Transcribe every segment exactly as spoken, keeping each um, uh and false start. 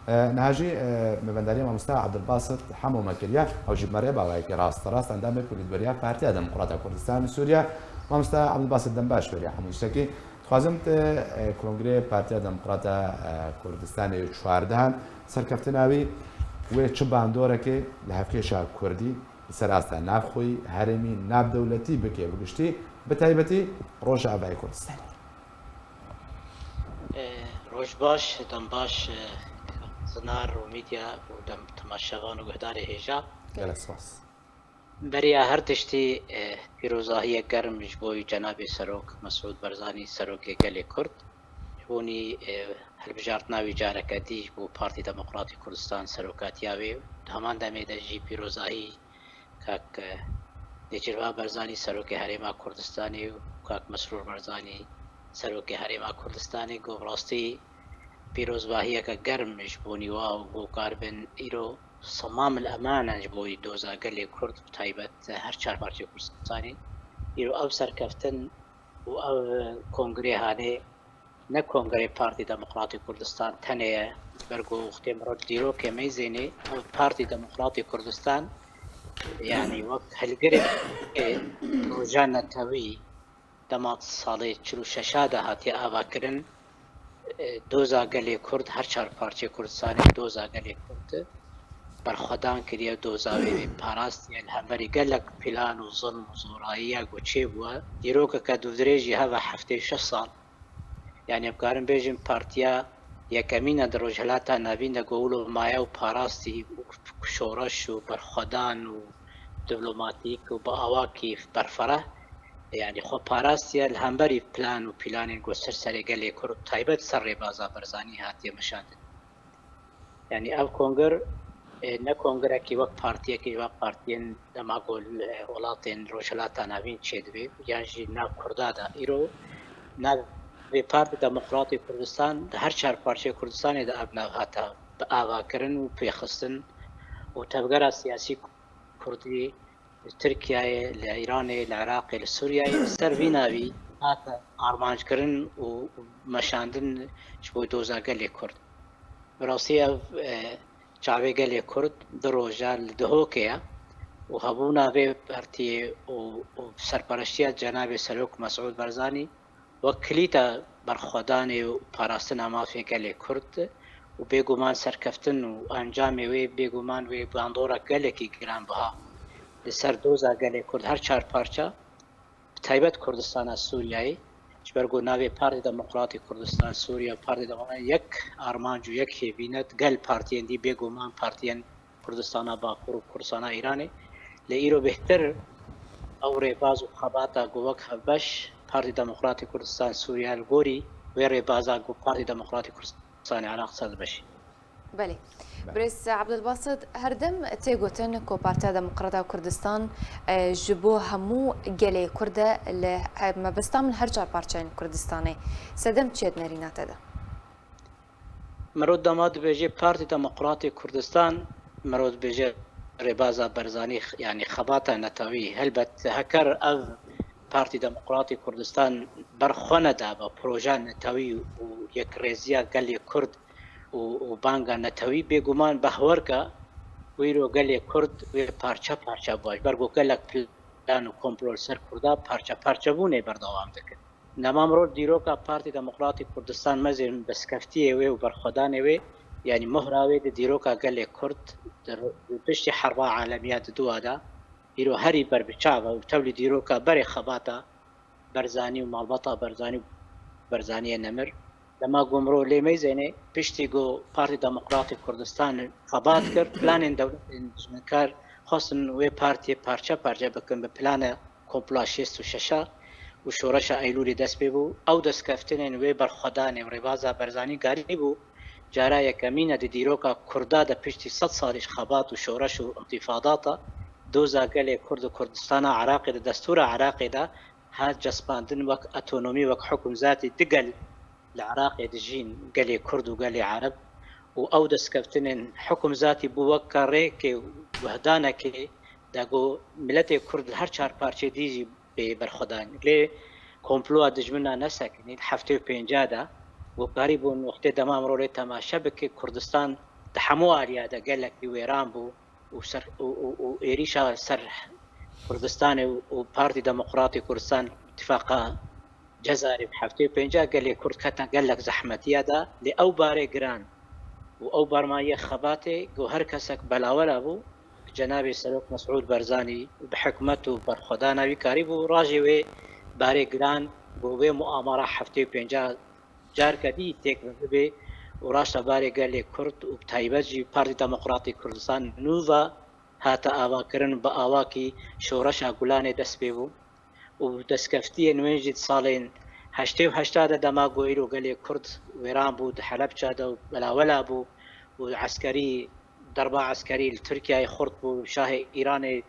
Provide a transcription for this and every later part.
E, niha jî, e, me vendariya mamosta Abdulbasit Hemo me kiriye, ew jî bi me re bawayekî rast, rast endamê Komîtê Diberiya Partiya Demokrata Kurdistan li Sûriye. Mamosta Abdulbasit, dem baş beriya hemû tiştekî. Dixwazim te, e, Kongrê Partiya Demokrata, e, Kurdistanê çuardehan serkeftina wî wê çi bandorekê li hevkêşa Kurdî li ser asta navxweyî, herêmî, navdewletî bike bi giştî, bi taybetî roja avayê Kurdistanê. E, roj baş, dem baş, e, zinar û medya û dem temaşevan û guhdarê hêja. Gelek spas. Beriya her tiştî, e, pîrozahiyek germ ji bo cenabê Serok Mesûd Barzanî, Serokê Gelê Kurd. Ji bo nî, e, hilbijartina wî careke dî ji bo Partî Demokratî Kurdistan serokatiya wê. Di heman demê de jî pîrozahî kak, e, Nêçîrvan Barzanî, Serokê Herêma Kurdistanê û kak Mesrûr Barzanî, Serokê Herêma Kurdistanê, ku bi rastî pîrozbahiyeke germ ji bo nî wa û ku karibin îro semam el eman e ji bo doza gelê Kurd, bi taybet her çar parçeyê Kurdistanê. Îro ev serkeftin û ev kongrê hanê ne kongrê Partî Demokratî Kurdistan tenê ye, ber ku wextê mirov dîrokê meyzênê, ev Partî Demokratî Kurdistan, yanî wek hilgirê proje netewî dema salê çil û şeşa de hatiye avakirin, e, doza gelê Kurd, her çar parçeyê Kurdistanê doza gelê Kurd berxwedan kiriye, doza wê wê parastiye, li hemberî gelek plan û zilm û zorayiya ku çêbûye. Dîrokeke dûvdirêjî heve heftê şeş sal, yanî em karin bêjin partiya yekemîn e di Rojhilata Navîn de ku wilo maye û parastî û şoreş û berxwedan û diplomatîk û bi awakî berfireh, yanî xwe parastiye li hemberî plan û planên ku ser serê gelê Kurd, taybet ser rêbaza Barzanî hatiye meşandin. Yanî ev kongir, e, ne kongirekî wek partiyekî ji van partiyên dema ku li welatên Rojhilata Navîn çêdibê yan jî nav Kurda de. Îro navê Partî Demokratî Kurdistan di her çar parçeyê Kurdistanê de ev nav hate bi avakirin û pêxistin û tevgera siyasî Kurdî li Tirkiyeyê, li Îranê, li Iraqê, li Sûriyeyê li ser vî navî hate armanckirin û meşandin ji bo doza gelê Kurd. Bi rastî ev, e, çavê gelê Kurd du roja li Dihokê ye û hebûna vê partiyê û, û serpereştiya cenabê Serok Mesûd Barzanî wek kilîta berxwedanê û parastina mafê gelê Kurd û bêguman serkeftin û encamê wê bêguman wê bandora gelekî giranbiha li ser doza gelê Kurd her çar parça, bi taybet Kurdistana Sûriyeyê, ji ber ku navê Partî Demokratî Kurdistan Sûriye, Partî Demokratî yek armanc û yek hêvî ne, gel partiyên dî bêguman partiyên Kurdistana Bakur û Kurdistana Îranê. Lê îro bêhtir ew rêbaz û xebata ku wek hevbeş Partî Demokratî Kurdistan Sûriye li gorî wê rêbaza ku Partî Demokratî Kurdistanê Iraq ser dimeşî. Belê. Birêz Abdulbasit, her dem tê gotin ku Partiya Demokrata Kurdistan, e, ji bo hemû gelê Kurd e, li he-, mebesta min her çar parçeyên Kurdistanê. Sedem çi ye di nerîna te de? Mirov dema dibêje Partî Demokratî Kurdistan, mirov dibêje rêbaza Barzanî, yanî xebata netewî. Helbet heker ev Partî Demokratî Kurdistan ber xwe nedabe proja netewî û yekrêziya gelê Kurd û, û banga netewî, bêguman behwerka wîro gelê Kurd wê parçe parçe bû. Ji ber ku gelek plan û komplo li ser Kurda parçe parçe bûnê berdewam dikin. Nema mirov dîroka Partî Demokratî Kurdistan mezin bi skeftiyê wê û berxwedanê wê, yanî mohra wê di dîroka gelê Kurd di ro-, di piştî Herba Alemiya di dua de, îro herî berbiçav e û tevlî dîroka berê xebata Barzanî û malbata Barzanî û Barzaniyê nemir. Dema ku mirov lê meyzênê, piştî ku Partî Demokratî Kurdistan xebat kir, planên dewletên dijminkar xwestin wê partiyê parçe parçe bikin bi plana komploa şêst û şeş a û şoreşa Eylûlê dest pê bû. Ew destkeftinên wê berxwedanê û rêbaza Barzanî karîbû cara yekemîn e di dîroka Kurda de piştî sed salî ji xebat û şoreş û întîfadata doza gelê Kurd û Kurdistana Iraqê di destûra Iraqê de hat cespandin wek otonomî, wek hukmzatî du gel li Iraqê dijîn, gelê Kurd û gelê Ereb, û ew destkeftinên hukmzatî bû weke rêkê û guhdanekê de ku miletê Kurd li her çar parçeyê dî jî bê berxwedan. Lê komploa dijmina nesekinî, di heftê û pênca de ku karîbûn wextê dema mirov lê temaşe bike, Kurdistan di hemû aliya de gelekî wêran bû û ser û, û, û êrîşa ser Kurdistanê û, û Partî Demokratî Kurdistan, Îtifaqa Cezayirê bi heftê û pênca gelê Kurd kete gelek zehmetiya de, lê ew barê giran û ew barmaniya xebatê ku her kesek belawela bû, cenabê Serok Mesûd Barzanî bi hikmet û berxwedana wî karîbû rajê wê barê giran ku wê muamara heftê û pênca carke dî têk bibe û raşta barê gelê Kurd û bi taybet jî Partî Demokratîk Kurdistan nû ve hate avakirin, bi awakî şoreşa Gulanê dest pê bû û destkeftiyên wê jî di salên heştê û heşta de dema ku îro gelê Kurd wêran bû, di Helebça de û belawela bû û eskerî, derba eskerî li Tirkiyeyê xurt bû, şahê Îranê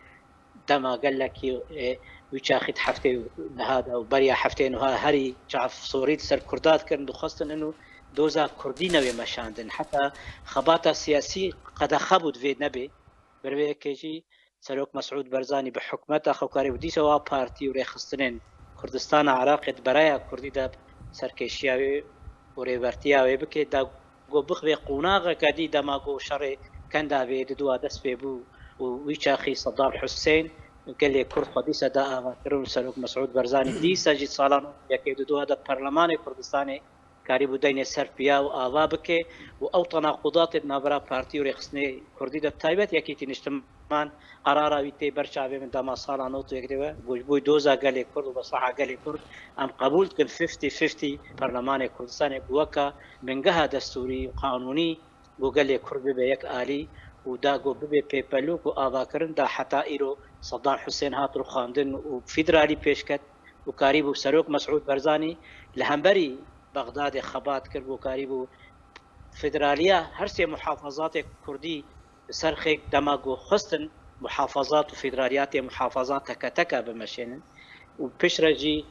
dema gelekî, e, wî çaxî di heftê û niha de û beriya heftê nuha herî çav sorî li ser Kurda dikirin, dixwestin inu doza Kurdî newê meşandin. Heta xebata siyasî qedexe bû divê nebê. Ber vê yekê jî Serok Mesûd Barzanî bi hikûmeta xwe karî û dîsa wa partî û rêxistinên Kurdistana Iraqê di bereya Kurdî de serkêşiya wê û rêbertiya wê bike, da ku bixivê qonaxeke dî dema ku şerê kenda vê di dua dest pê bû û wî çaxî Sedam Husên gelê Kurd xwe dîsa da avakirin û Serok Mesûd Barzanî dîsa jî sala nod û yekê di dua de Perlemanê Kurdistanê karîbû deynê ser piya û ava bike û ew tenaqudatê di navbera partî û rêxistinê Kurdî de, bi taybet Yekîtî Niştiman, qerara wî tê ber çavê min dema sala nod û yek de we, ku ji bo doza gelê Kurd û mesleha gelê Kurd em qebûl dikin fifty fifty Perlemanê Kurdistanê ku weke bingeha destûrî û qanûnî ku gelê Kurd bibe yek alî û da ku bibe pêpelûk û avakirin da heta îro Sedam Husên hat rûxandin û federalî pêş ket û karîbû Serok Mesûd Barzanî li hemberî Bexdadê xebat kir ku karîbû federaliya her sê muhafazatê Kurdî li ser xêk dema ku xwestin muhafazat û federaliyatê muhafazat teke teke bimeşênin û piştre jî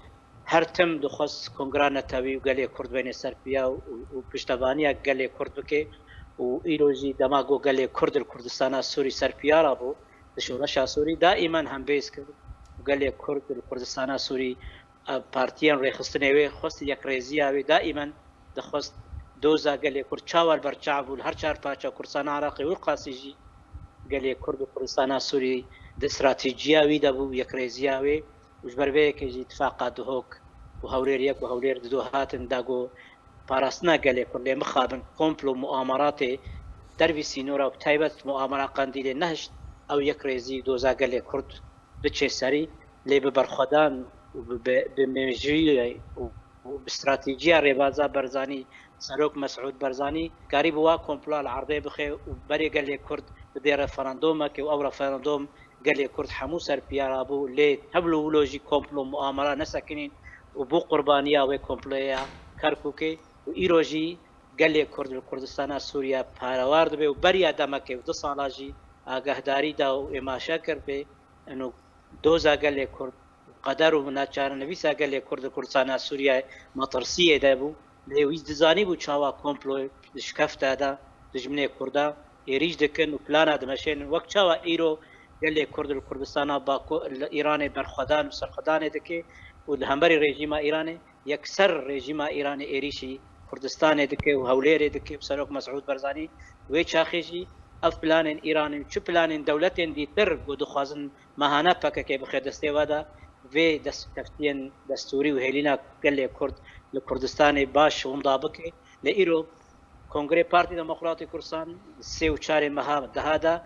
her tim dixwest kongra netewî û gelê Kurd bêne ser piya û, û piştevaniya gelê Kurd bike û îro jî dema ku gelê Kurd li Kurdistana Sûrî ser piya rabû, di şoreşa Sûrî daîmen hembêz kir û gelê Kurd li Kurdistana Sûrî, e, partiyên rêxistinê wê xwest yekrêziya wê daîmen dixwest doza gelê Kurd çawa li ber çav bû li her çar parça Kurdistana Iraqê û qasî jî gelê Kurd û Kurdistana Sûrî di stratejiya wî de bû, yekrêziya wê û ji ber vê yekê jî Îtifaqa Duhok û Hewlêr yek û Hewlêr dido hatin da ku parastina gelê Kurd lê mixabin komplo muameratê dervî sînora û bi taybet muamera Qendîlê nehişt ew yekrêzî doza gelê Kurd biçe serî, lê bi berxwedan û bi, bi, bi mêjûyê û, û bi stratejiya rêbaza Barzanî, Serok Mesûd Barzanî, karîbû wa kompla li erdê bixe û berê gelê Kurd bidê referandumekê û ew referandum gelê Kurd hemû ser piya rabû, lê heblo wilo jî komplo muamera nesekinîn û bû qurbaniya wê komploya Kerkûkê û îro jî gelê Kurd li Kurdistana Sûriye parewar dibe û beriya demekê û du sala jî agahdarî da û êmaşe kir bê ino doza gelê Kurd, qeder û naçarinivîsa gelê Kurd li Kurdistana Sûriye metirsiyê de bû. Lê wî dizanîbû çawa komplo di şikefta de dijminê Kurda êrîş dikin û plana dimeşênin. Wek çawa îro gelê Kurd li Kurdistana Baku-, li Îranê berxwedan û serxwedanê dike û li hemberî rejîma Îranê yekser rejîma Îranê êrîşî Kurdistanê dike û Hewlêrê dike û Serok Mesûd Barzanî wê çaxê jî ev planên Îranê û çi planên dewletên dîtir ku dixwazin mehane P K K bixe destê we de vê destkeftiyên destûrî û hêlîna gelê Kurd li Kurdistanê baş winda bike. Lê îro Kongrê Partî Demokratî Kurdistan sê û çarê meha deha de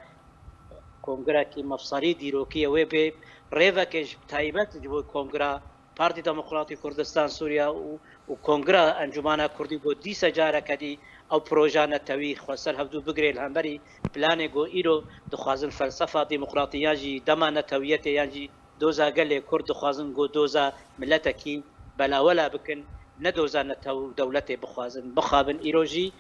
kongirekî mefserî dîrokî ye wê bê rêvekê ji taybet ji bo kongira Partî Demokratî Kurdistan Sûriye û, û Kongira Encûmana Kurdî ku dîsa careke dî ew proja netewî xwe ser hevdû bigirê li hemberî planê ku îro dixwazin felsefa demokratî yan jî dema netewiyetê yan jî doza gelê Kurd dixwazin ku doza miletekî belawela bikin, ne doza netew û dewletê bixwazin, bixabin. Îro jî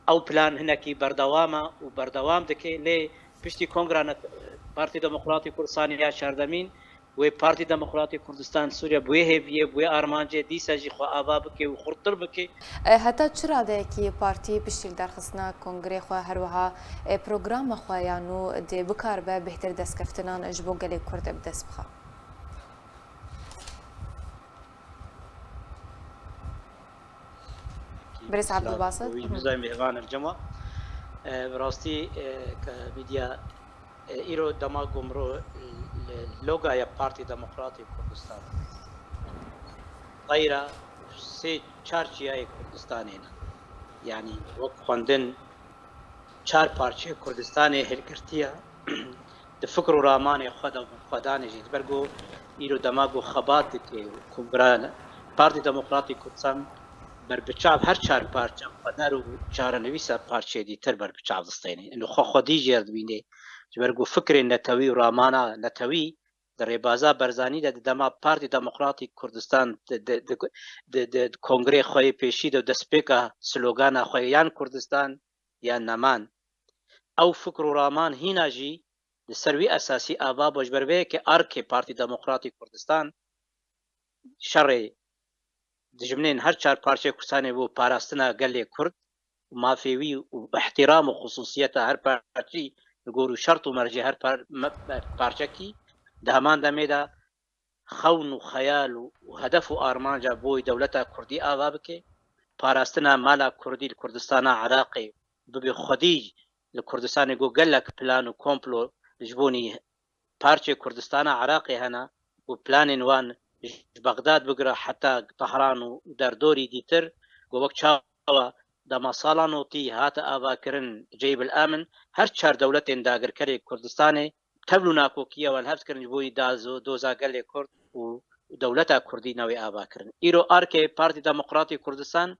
ew plan hinekî berdewam e û berdewam dike, lê piştî Kongra Net-, Partî Demokratî Kurdistanê ya çardemîn wê Partî Demokratî Kurdistan Sûriye bi wê hêviyê, bi wê armancê dîsa jî xwe ava bike û xurttir bike. E, heta çi radeyekî partî piştî li derxistina kongrê xwe her wiha, e, programa xwe ya nû dê bikaribe bêhtir destkeftînan ji bo gelê Kurd bi dest bixe? Birêz Abdulbasit. Wî, mhm, bizayên mêvan em cema. E, bi rastî, e, ke Mîdya, e, îro dema ku mirov li logaya Partî Demokratî Kurdistan, dayra sê çar çiyayê Kurdistanê ne. Yanî wek xwendin çar parçeyê Kurdistanê hilgirtiye, di fikr û ramanê xwe de xwedanê jî. Ji ber ku îro dema ku xebat dike û kongra Partî Demokratî Kurdistan berbiçav her çar parçe xwedar û çarenivîsa parçeyê dîtir berbiçav distêne. Û xwe xwedî jêr dibîne. Ji ber ku fikrên netewî û ramana netewî di rêbaza Barzanî de di dema Partî Demokratîk Kurdistan di, di, di, di, di kongrê xwe yê pêşî de destpêka slogana xwe yan Kurdistan yan Neman. Ew fikr û raman hîna jî li ser wî esasî ava bû. Ji ber vê yekê arkê Partî Demokratîk Kurdistan şerê dijminên her çar parçeyê Kurdistanê bû parastina gelê Kurd û mafê wî û îhtîram û xisûsiyeta her parçeyî li gor û şert û mercê her par-, me-, me-, parçekî. Di heman demê de xewn û xeyal û, û hedef û armanca boy dewleta Kurdî ava bike, parastina mala Kurdî li Kurdistana Iraqê bibe xwedî li Kurdistanê ku gelek plan û komplo ji bonî parçê Kurdistana Iraqê hene û planên wan ji Bexdad bigire heta Tehran û derdorî dîtir, ku wek çawa dema sala notî hate avakirin Ceybil Amin, her çar dewletên dagirkerê Kurdistanê tevl û nakokiya wan hev dikirin ji bo da-, doza gelê Kurd û dewleta Kurdî newê ava kirin. Îro arkê Partî Demokratî Kurdistan,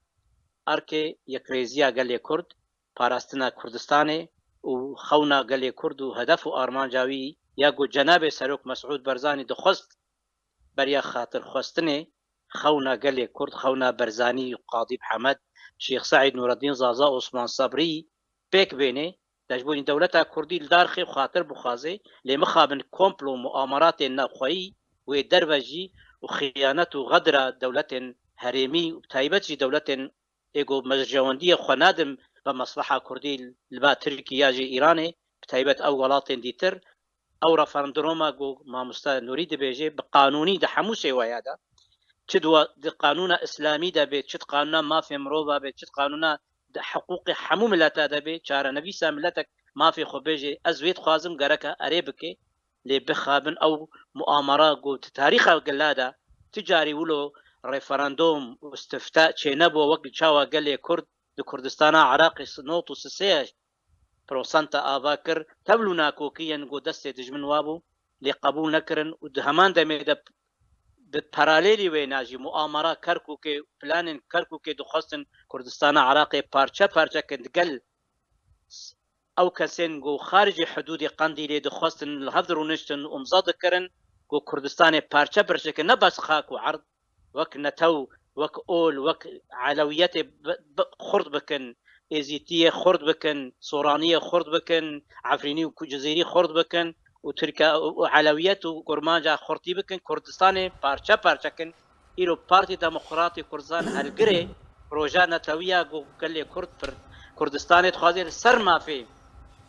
arkê yekrêziya gelê Kurd, parastina Kurdistanê û xewna gelê Kurd û hedef û armanca wî ya ku cenabê Serok Mesûd Barzanî dixwest beriya xatirxwestinê xewna gelê Kurd, xewna Barzanî û Qadî Mihemed, Şêx Seîd Nûreddîn Zaza, Osman Sebrî pêk bênê, de ji bo dewleta Kurdî li dar xê xatir bixwaze, lê mixabin komplo û muameratên navxweyî wê derve jî û xiyanet û xedra dewletên herêmî û bi taybet jî dewletên ê ku mercewendiyê xwe nadin be mesleha Kurdî li ba Tirkî ya jî Îranê, bi taybet ew welatên dîtir, ew referanduma ku mamoste Nûrî dibêje, bi qanûnî di hemû şêweya de, çi di wa-, di qanûna îslamî de bê, çi di qanûna mafê mirova bê, çi di qanûna di hiqûqê hemû mileta de bê, çarenivîsa miletek mafê xwe bêje, ez wê dixwazim, gereke erê bike, lê bixabin ew muamera ku di tarîxa gila de ti carî wilo referandum û istifta çênebû, wek li çawa gelê Kurd di Kurdistana Iraqê nod û sê prosenta ava kir, tevl û nakokiyên ku destê dijmin wa bû, lê qebûl nekirin û di heman demê de bi paralelî wêna jî muamera Kerkûkê, planên Kerkûkê dixwestin Kurdistana Iraqê parçe parçe kin, digel ew kesên ku xaricê hidûdê Qendîlê dixwestin li hev dirûniştin û imza dikirin ku Kurdistanê parçe parçe kin, ne bes xak û erd, wek netew, wek ol, wek elewiyetê bi, bi, xurt bikin, êzîtiyê xurt bikin, soraniyê xurt bikin, efrînî û cizîrî xurt bikin û tirka û elewiyet û kurmanca xurtî bikin, Kurdistanê parçe parçe kin. Îro Partî Demokratî Kurdistan helgirê proja netewiya ku gelê Kurd pir Kurdistanê dixwaze li ser mafê,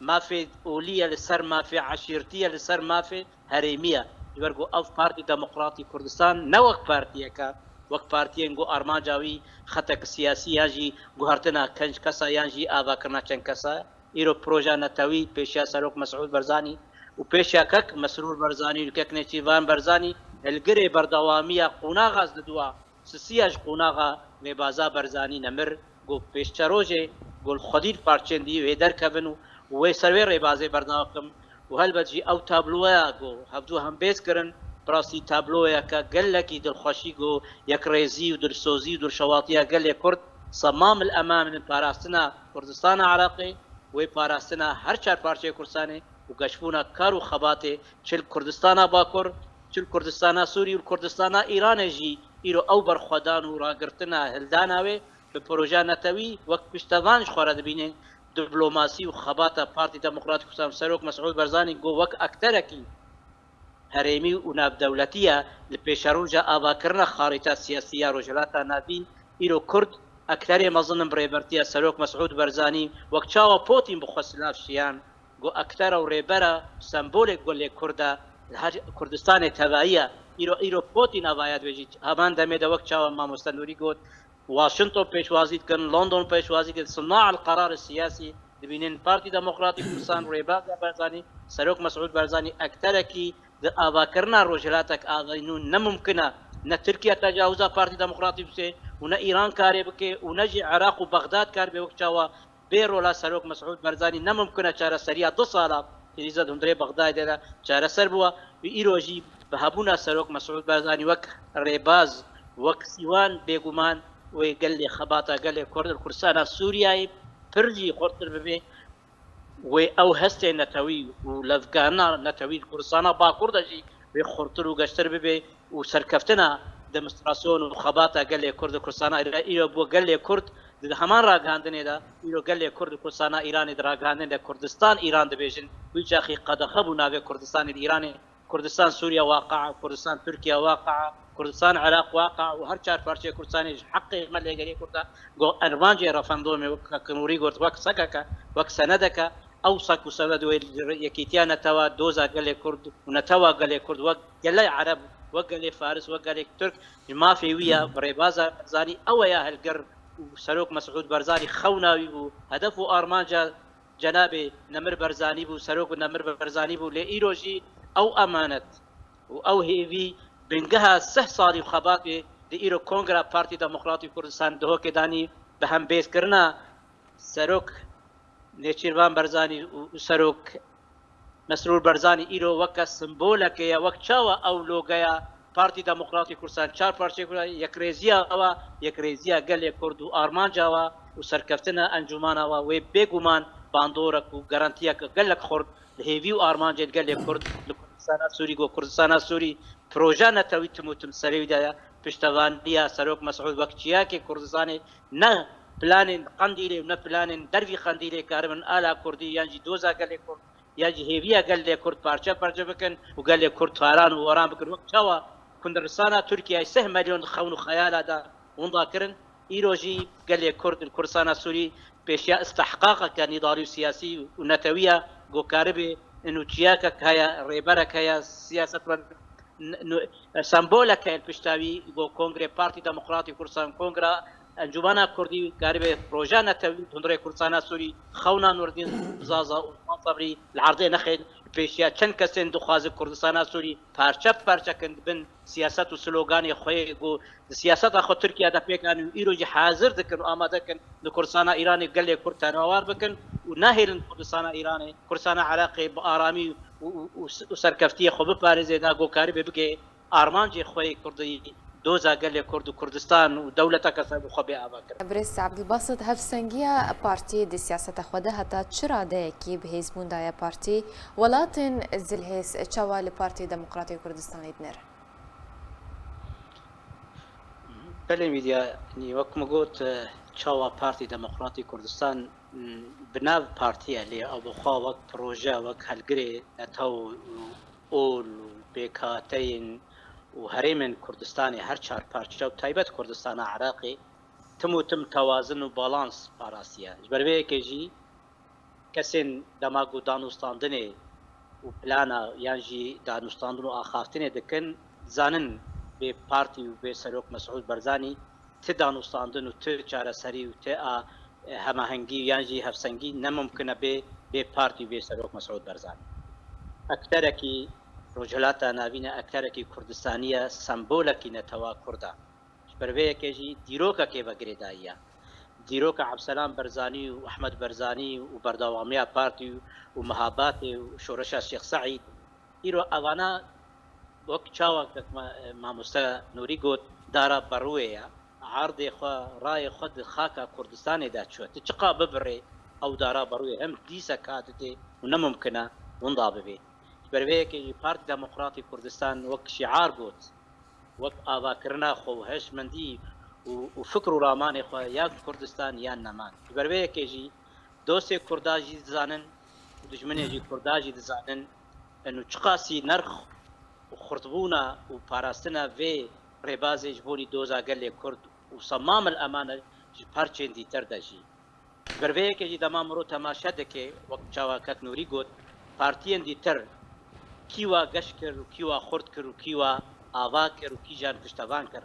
mafê olî ye, li ser mafê eşîrtî ye, li ser mafê herêmî ye. Ji ber ku ev Partî Demokratî Kurdistan ne wek partiyeke, wek partiyên ku armanca wî xetek siyasî yan jî guhertina çend kesa yan jî avakirina çend kesa ye. Îro proja netewî pêşiya Serok Mesûd Barzanî û pêşiya kek Mesrûr Barzanî û kek Nêçîrvan Barzanî hilgirê berdewamiya qonaxa ez diduwa sisiya ji qonaxa rêbaza Barzanî nemir, ku pêşçerojê ku li xwedî parçên dî wê derkevin û wê ser wê rêbazê berdewam kim û helbet jî ew tabloya ku hevdû hembêz kirin, bi rastî tabloyeke gelekî dilxweşî ku yekrêzî û dilsozî û dilşewatiya gelê Kurd semam il emam in parastina Kurdistana Iraqê, wê parastina her çar parçeyê Kurdistanê û geşbûna kar û xebatê çi li Kurdistana Bakur, çi li Kurdistana Sûrî û li Kurdistana Îranê jî îro ew berxwedan û ragirtina hildana wê bi proja netewî wek piştevan ji xwe re dibîne, diplomasî û xebata Partî Demokratîk Kurdistan Serok Mesûd Barzanî got wek akterekî herêmî û navdewletî ye li pêşeroja avakirina xarîta siyasî ya Rojhilata Navîn, îro Kurd akterê mezin in bi rêbertiya Serok Mesûd Barzanî, wek çawa Potîn bi xwe silav şiyan, ku aktera û rêbera sembolê gelê Kurd e, li her Kurdistanê tevayî ye. Îro, îro Potîn avaya dibêjî, heman demê de wek çawa mamoste Nûrî got, Washington pêşwazî dikin, London pêşwazî dikin, sunna el qerar siyasî Dibînin Partî Demokratî Kurdistan, Rêbaza Barzanî, Serok Mesûd Barzanî ekterekî di avakirina rojhilatek avayî nû ne mumkin e ne Tirkiye tecawiza Partî Demokratî bike û ne Îran karê bike û ne jî Iraq û Bexdad kar bê wek çawa bê rola Serok Mesûd Barzanî ne mumkin e çareseriya du sala krîza di hundirê Bexdayê de çareser bû û îro jî bi hebûna Serok Mesûd Barzanî wek rêbaz, wek sîwan bêguman wê gelê xebata gelê Kurd li Kurdistana Sûriyeyê pir jî xurttir bibe. Wê ew hestê netewî û levgana netewî li Kurdistana Bakur de jî wê xurtir û geştir bibe û serkeftina demonstrasyon û xebata gelê Kurd li Kurdistana Îra-, îro bû gelê Kurd di heman ragihandinê de, îro gelê Kurd li Kurdistana Îranê di ragihandinê de Kurdistan Îran dibêjin, wî çaxî qedexe bû navê Kurdistanê li Îranê. Kurdistan Sûriye waqia, Kurdistan Tirkiye waqia, Kurdistan Iraq waqia û her çar parçeyê Kurdistanê ji heqê me lêgerî Kurda go ermancê referandomê wek Kak Nûrî got, wek S K K, wek senedeke, ew sek û sebed wê yekîtiya netewa doza gelê Kurd û netewa gelê Kurd wek gelê Ereb, wek gelê Faris, wek gelê Tirk ji mafê wî ya bi rêbaza Barzanî ew ya hilgir û Serok Mesûd Barzanî xewna wî bû, hedef û armanca Cenabê Nemir Barzanî bû, Serok Nemir Barzanî bû, lê îro jî ew emanet û ew hêvî bingeha sih salî û xebatê di îro Kongra Partî Demokratî Kurdistan Duhokê danî bi hembêzkirina Serok Nêçîrvan Barzanî û, û Serok Mesrûr Barzanî îro weke simbolekê ye, wek çawa ew logeya Partî Demokratî Kurdistan çar parçeyê Kurda yekrêziya wa, yekrêziya gelê Kurd û armanca wa û serkeftina encûmana wa wê bêguman bandorek û garantiyeke gelek xurt li hêvî û armancên gelê Kurd li Kurdistana Sûrî, go Kurdistana Sûrî proje netewî tim û tim serê wî de ye, piştevaniya Serok Mesûd wek çiyakê Kurdistanê ne planên Qendîlê û ne planên dervî Qendîlê karibin ala Kurdî yan jî doza gelê Kurd ya jî hêviya gelê Kurd parçe parçe bikin û gelê Kurd taran û waran bikin. Wek çawa Kurdistana Tirkiyeyê sih milyon xewn û xeyala da winda kirin, îro jî gelê Kurd li Kurdistana Sûrî pêşiya istihqaqeke nîdarî û siyasî û netewî ye, go karibe û çiyakek heye, rêberek heye, siyasetwer n-, n-, sembolek heye li pişta wî, go Kongrê Partî Demokratî Kurdistan, Kongra Encûmena Kurdî karibe proje netewî hundirê Kurdistana Sûrî xewna Nurdîn Zaza û Osman Sebrî li erdê nexin, pêşiya çend kesên dixwazin Kurdistana Sûrî parçe parçe kin, di bin siyaset û sloganê xwe yê ku di siyaseta xwe Tirkiye de pêk anîn û îro jî hazir dikin û amade kin di Kurdistana Îranê gelê Kurd tenawar bikin û nehêlin Kurdistana Îranê, Kurdistana Iraqê bi aramî û, û, û, û serkeftiyê xwe biparêze da ku karibê bike armancê xwe yê Kurdî, doza gelê Kurd û Kurdistan û dewleteke ser bi xwe bê avakirin. Birêz Ebdulbasit, hevsengiya partiyê di siyaseta xwe de heta çi radeyekî bihêzbûn daye partî? Welatên zilhêz çawa li Partî Demokratî Kurdistanê dinêrin? Belê Mîdya, wek min got, çawa Partî Demokratî Kurdistan bi nav partî ye, lê ew bi xwe wek proje, wek helgirê netew û ol û pêkhateyên û herêmên Kurdistanê her çar parçe û taybet Kurdistana Iraqê tim û tim tewazin û balans parastiye. Ji ber vê yekê jî kesên dema ku danûstandinê û plana yan jî danûstandin û axaftinê dikin, dizanin bê partî û bê Serok Mesûd Barzanî ti danûstandin û ti çareserî û ti a hemahengî yan jî hevsengî ne mumkin e bê, bê partî û bê Serok Mesûd Barzanî. Ekterekî Rojhilata Navîn e, ekterekî Kurdistanî ye, sembolekî netewa Kurd e. Ji ber vê yekê jî dîrokekê ve girêdayî ye. Dîroka Ebselam Barzanî û Ehmed Barzanî û berdewamiya partî û, û mehabatê û şoreşa Şêx Seîd, îro evana wek çawa kek ma-, mamoste Nûrî got, dara berûyê ye. Erdê xwe, rayê xwe di xaka Kurdistanê de çû. Tu çiqa bibirê ew dara berûyê hem dîsek hatitê û ne mumkin e winda bibê. Ji ber vê yekê jî Partî Demokratî Kurdistan wek şiar got, wek avakirina xwe û hişmendî û, û fikr û ramanê xwe ya Kurdistan yan neman. Ji ber vê yekê jî dostê Kurda jî dizanin û dijminê jî Kurda jî dizanin, û çiqasî nerx û xurtbûna û parastina vê rêbazê ji bonî doza gelê Kurd û semamil emane ji parçên dîtir de jî. Ji ber vê yekê jî dema miro temaşe dike, wek çawa kek Nûrî got, partiyên dîtir kî wa geş kir û kî wa xurt kir û kî wa ava kir û kîjan piştevan kir.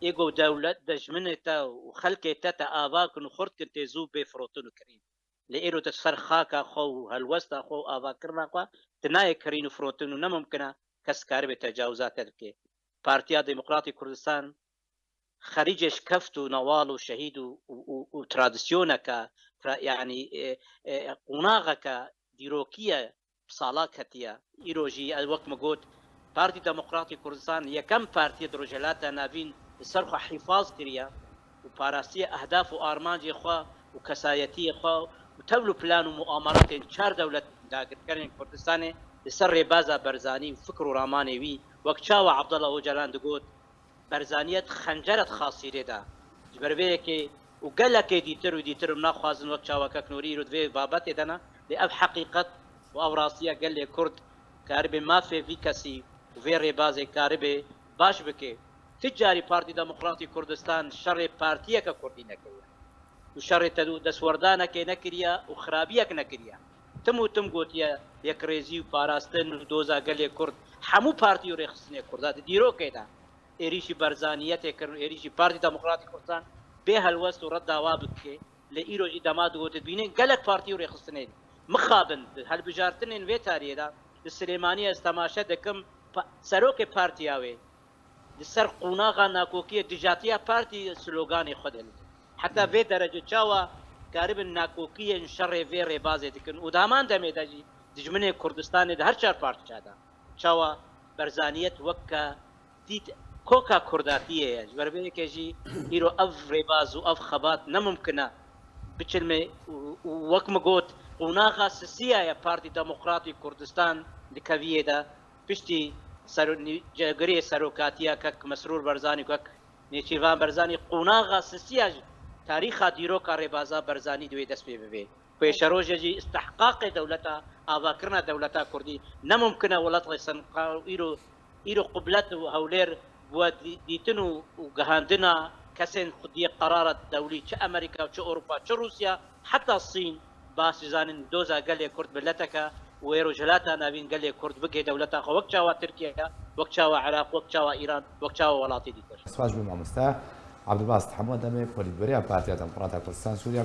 Ê ku dewlet, dijminê te û xelkê te te ava kin û xurt kin tê zû bê firotin û kirîn. Lê îro tu ser xaka xwe û helwesta xwe û avakirina xwe tu nayê kirîn û firotin û ne mumkin e kes karibe tecawizate bike. Partiya Demokratîk Kurdistan xerîcê şikeft û newal û şehîd û, û, û, û tradisyoneke, tra-, yanî, e, e, qonaxeke dîrokî ye, bi sala ketiye. Îro jî ez wek min got, Partî Demokratîk Kurdistan yekem partiyê di Rojhilata Navîn li ser xwe hîfaz kiriye û parastiye ehdaf û armancê xwe û kesayetiyê xwe û tewl û plan û muamaratên çar dewlet dagirkerên Kurdistanê li ser rêbaza Barzanî û fikr û ramanê wî, wek çawa Abdullah Ocalan digot, Barzaniyet xenceret xasîrê de. Ji ber vê yekê û gelekê dîtir û dîtir em naxwazin wek çawa kek Nûrî îro di vê babetê de ne, lê ev heqîqet û ev rastiya gelê Kurd karibe mafê vî kesî û vê rêbazê karibe baş bike. Ti carî Partî Demokratîk Kurdistan şerê partiyeke Kurdî nekiriye. Û şerê te-, destwerdanekê nekiriye û xirabiyek nekiriye. Tim û tim gotiye yekrêzî û parastin û doza gelê Kurd hemû partî û rêxistinê Kurda di dîrokê de êrîşî Barzaniyetê kirin û êrîşî Partî Demokratîk Kurdistan bê helwest û redda wa bike. Lê îro jî dema digotin dibînin gelek partî û rêxistinên mixabin di hilbijartinên vê tariyê de li Silêmaniyê ez temaşe dikim, pa-, serokê partiya wê li ser qonaxa nakokiyê dijatiya partî sloganê xwe dihilîtin. Heta vê derece çawa karibin nakokiyên şerê vê rêbazê dikin û di heman demê de jî dijminê Kurdistanê di her çar parça de çawa Barzaniyet weke dît koka Kurdatiyê ye. Ji ber vê yekê jî îro ev rêbaz û ev xebat ne mumkin e biçilme û, û wek min got, qonaxa sisiya ye Partî Demokratîk Kurdistan di keviyê de piştî ser-, nî-, cegirê serokatiya kek Mesrûr Barzanî û kek Nêçîrvan Barzanî qonaxa sisiya ji tarîxa dîroka rêbaza Barzanî divê dest pê bibe. Pêşerojê jî istihqaqê dewleta, avakirina dewleta Kurdî ne mumkin e welat rêsenqa û îro, îro qublet û hewlêr bi we dî-, dîtin û, û gihandina kesên xwediyê qerara dewlî, çi Amerîka, çi Ewropa, çi Rûsya, heta Sîn, Baş dizanin doza gelê Kurd mileteke û ê Rojhilata Navîn gelê Kurd bike dewleta xwe wek çawa Tirkiye, wek çawa Iraq, wek çawa Îran, wek çawa welatê dîtir. Spas ji bo mamoste. Abdulbasit Hemû Demê, polîtbûrêya Partiya Demokrata Kurdistan Sûriya,